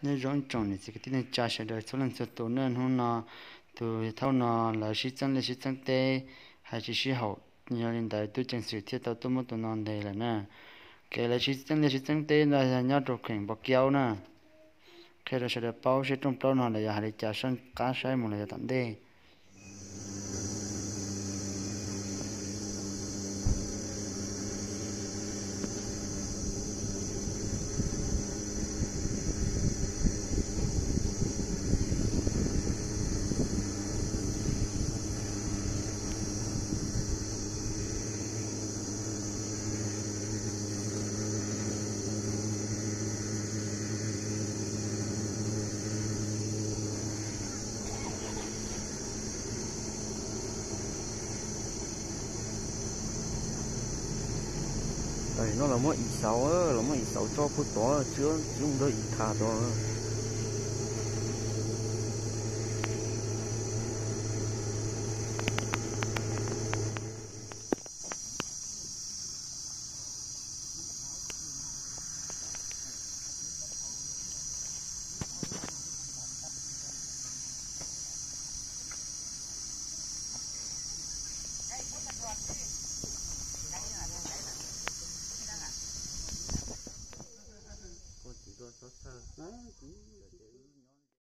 Nyob zoo ib tsoom niam txiv kwv tij neej tsa sawv daws txhua leej txhua tus nawb, hnub no tus thauj no lawv sib txeeb liaj sib txeeb teb hais tsis sib haum, yog li ntawd tub ceev xwm thiaj tau tuaj muab tus no ntes lawm na. Kev lawv sib txeeb liaj sib txeeb teb no yog nyob rau kheem Npov Kiaub na. Qhia rau sawv daws paub seb rooj plaub no lawv yuav hais li cas, saj qab saib mus los yav tom ntej. Tam sim no los muab ib xauv, los muab ib xauv tso puag tod, tsis mus nrog ib tham rau.